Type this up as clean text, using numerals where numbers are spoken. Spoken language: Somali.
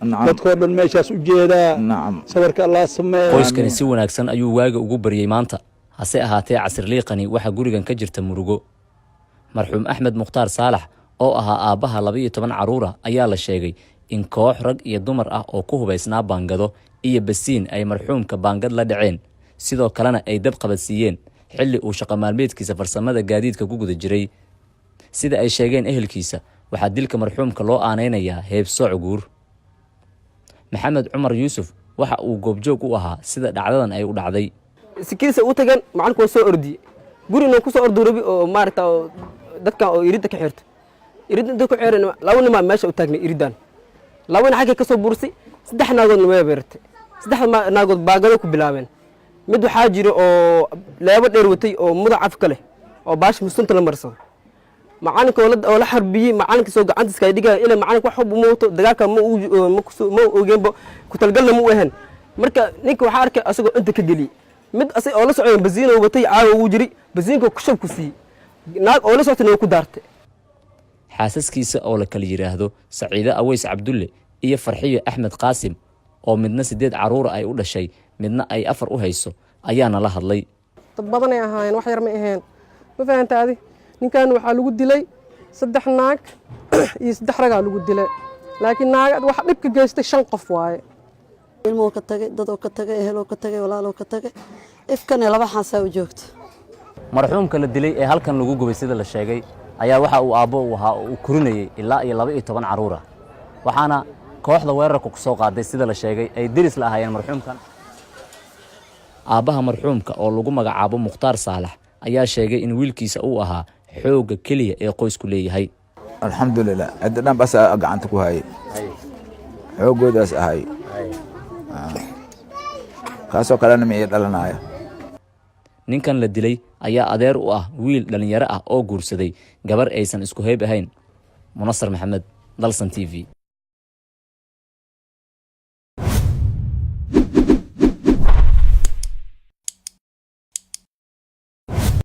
Dadkoo dhan meeshaas u jeedaa. Sabarka Allah sameeya. Qoyskani si wanaagsan ayuu waaga ugu baryey maanta, hase ahaatee casirliiqani waxaa gurigan ka jirta murugo. Marxuum Axmed Mukhtaar Saalax oo ahaa aabbaha 12 carruura ayaa la sheegay in koox rag iyo dumar ah oo ku hubaysnaa baangado iyo basiin ay marxuumka baangad la dhaceen, sidoo kalena ay dab qabadsiiyeen xilli uu shaqo maalmeedkiisa farsamada gaadiidka ku guda jiray. Sida ay sheegeen ehelkiisa, waxaa dilka marxuumka loo aanaynayaa heebsooc guur. Maxamed Cumar Yuusuf waxa uu goobjoog u ahaa sida dhacdadan ay u dhacday. Sikiisa u tageen, macalinku waa soo ordiyey, gurina ku soo ordu rabi oo maaragta oo dadkan oo iridda ka xirto. Iridda inta ku xiran, laba nimaa meesha u taagnay iriddan, laba nin xagga ka soo buursay, saddex naagoodna way beertay. Saddexda naagood baagado ku bilaabeen. Mid waxaa jira oo leebo dheer watay oo mudac afka leh oo baasha musunta la marsado. Macalinka oo la xarbiyey, macalinka soo gacantiis kala dhigaya ilaa macalinka wax hub uma wato, dagaalka ma ogeenba, ku talgalna ma u ahayn. Marka ninka waxaa arkay asagoo inta ka geliyey. Mid asag oo la socday basiin oo watay caawa uu jiray, basiinka kushab ku siiyey. Naag oo la socotayna waa ku daartay. Xaasaskiisa oo la kala yidhaahdo Saciide Aweys Cabdulle iyo Farxiyo Axmed Qaasim, oo midna siddeed carruura ay u dhashay, midna ay afar u hayso, ayaana la hadlay. Dad badanay ahaayeen, wax yar ma aheen, ma fahanta adi? Ninkan waxaa lagu dilay saddex naag iyo saddex ragaa lagu dilay, laakiin naag waxa dhibka geystay shan qof waaye. Ilmuhu ka tagay, dadoo ka tagay, eheloo ka tagay, walaaloo ka tagay, ifkane laba xaasaa u joogto. Marxuumka la dilay ee halkan lagu gubay, sida la sheegay, ayaa waxa uu aabbo u ahaa oo uu korinayey ilaa iyo 12 carruur ah, waxaana kooxda weerarka ku soo qaaday, sida la sheegay, ay deris la ahaayeen marxuumkan. Aabbaha marxuumka oo lagu magacaabo Mukhtaar Saalax ayaa sheegay in wiilkiisa uu ahaa xoogga keliya ee qoysku leeyahay. Alxamdulilah, cidda dhan basaa gacanta ku hayay, xooggoodaas ahay, kaasoo kalena ma ii dhalanaya. Ninkan la dilay ayaa adeer u ah wiil dhallinyaro ah oo guursaday gabar aysan isku heyb ahayn. Munasar Maxamed, Dalsan TV.